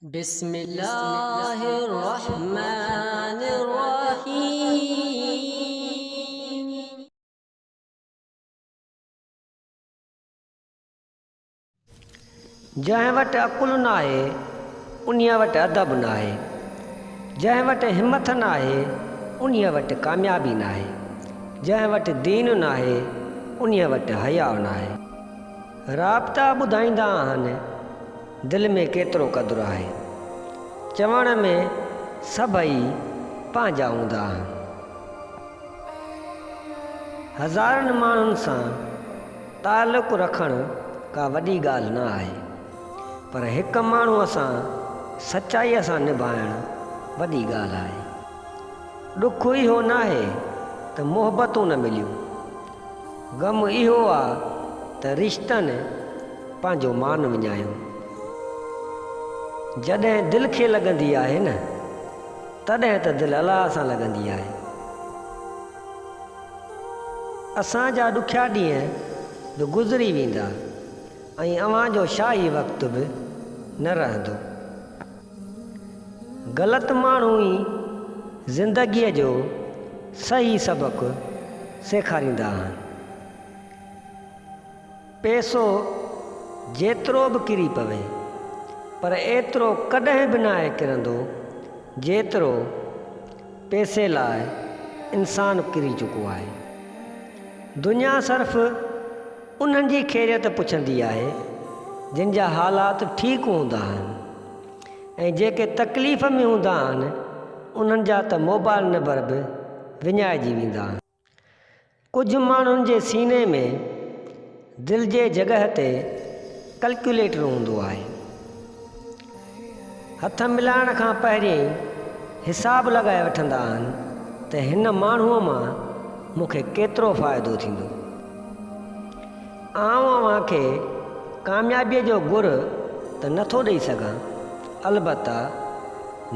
بسم الله الرحمٰن الرحيم. جنهن وٽ عقل ناهي، انهيء وٽ ادب ناهي. جنهن وٽ همٿ ناهي، انهيء وٽ ڪاميابي ناهي. جنهن وٽ دين ناهي، انهيء وٽ حياء ناهي. رابطا ٻڌائيندا آهن، دل ۾ ڪيترو قدر آهي. چوڻ ۾ سڀئي پنهنجا هوندا آهن. هزارن ماڻهن سان تعلق رکڻ ڪا وڏي ڳالهه نه آهي، پر هڪ ماڻهوء سان سچائيء سان نڀائڻ وڏي ڳالهه آهي. ڏک اهو ناهي ته محبتون نه مليون، غم اهو آ ته رشتن پنهنجو مان وڃايو. جڏهن دل کي لڳندي آهي نه، تڏهن ته دل الله سان لڳندي آهي. اسان جا ڏکيا ڏينهن به گذري ويندا ۽ اوهان جو شاهي وقت به نه رهندو. غلط ماڻهو ئي زندگيء جو صحيح سبق سيکاريندا آهن. پئسو جيترو به ڪري پوي، پر ايترو ڪڏهن به ناهي ڪرندو، جيترو پئسي لاء انسان ڪري چڪو آهي. دنيا صرف انهن جي خيريت پڇندي آهي، جن جا حالات ٺيڪ هوندا آهن ۽ جيڪي تڪليف ۾ هوندا آهن، انهن جا ته موبائل نمبر به وڃائجي ويندا آهن. ڪجهه ماڻهن جي سيني ۾ دل جي جڳهه تي ڪلڪيوليٽر هوندو آهي. هٿ ملائڻ کان پهرين حساب لڳائي وٺندا آهن ته هن ماڻهوء مان مون کي ڪيترو فائدو ٿيندو. آئون اوهان کي ڪاميابيء جو گر ته نٿو ڏئي سگهان، البته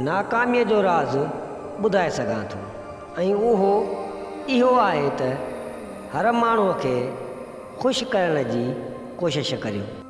ناڪاميء جو راز ٻڌائي سگهان ٿو. ۽ اهو اهو آهي ته هر ماڻهوء کي خوش ڪرڻ جي ڪوشش ڪريو.